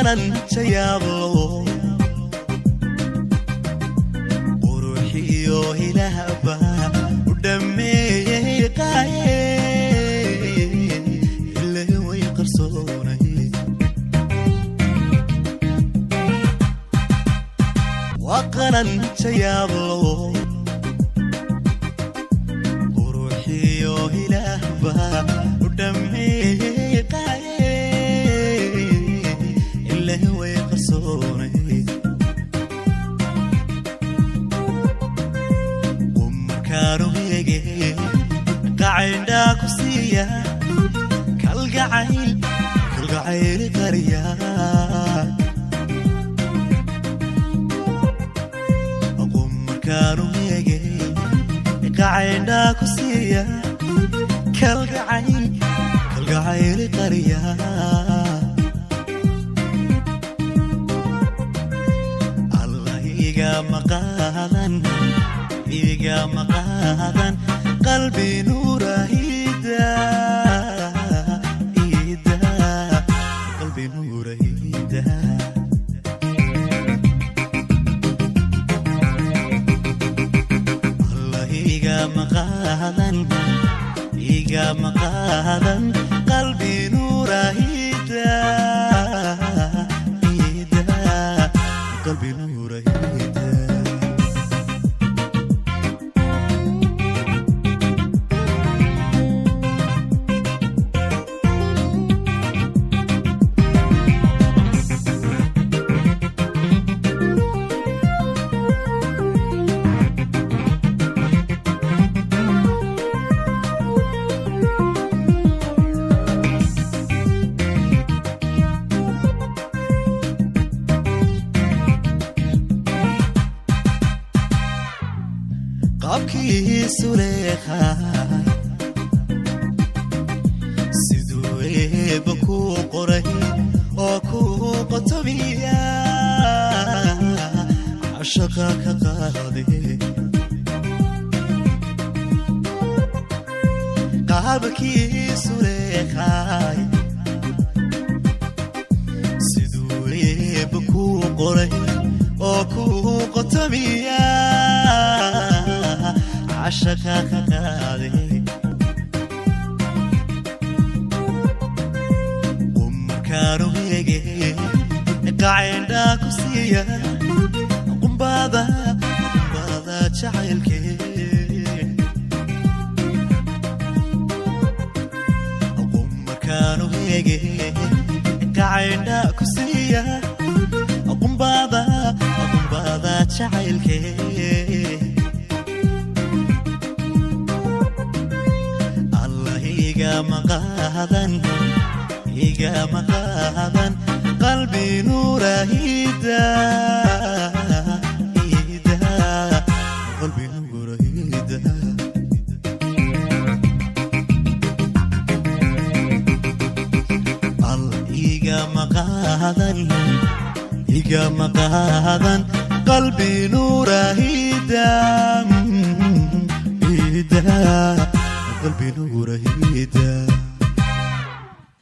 Qalanjayaabo quruxiyo hilahba u dhammeeyey qaaye ile way qarsoonay. Waa qalanjayaabo quruxiyo hilahba u dhammeeyey qaaye ile way qarsoonay. Qumarkaanu eege qacindhaa ku siiya kalgacayl kalgacayl qariya. Qumarkaanu eege qacindhaa ku siiya kalgacayl kalgacayl qariya. Allah iga maqaadan, iga maqaadan qalbi nuurahida ida, qalbi nuurahida. Allah iga maqaadan, iga maqaadan qalbi nuurahida ida, qalbi nuurahida. Qaabkiisu leeqaay siduu eebba kuu qoray oo kuu qotomiya cashaqa ka qaade. Qaabkiisu leeqaay siduu eebba kuu qoray oo kuu qotomiya cashaqa ka qaade. Qumarkaanu eege qacindhaa ku siiya qumbada qumbada jacaylkee. Qumarkaanu eege qacindhaa ku siiya qumbada qumbada jacaylkee. Allah iga maqaadan, iga maqaadan qalbi nuurahida ida, qalbi nuurahida. Allah iga maqaadan, iga maqaadan qalbi nuurahida ida, qalbi nuurahida.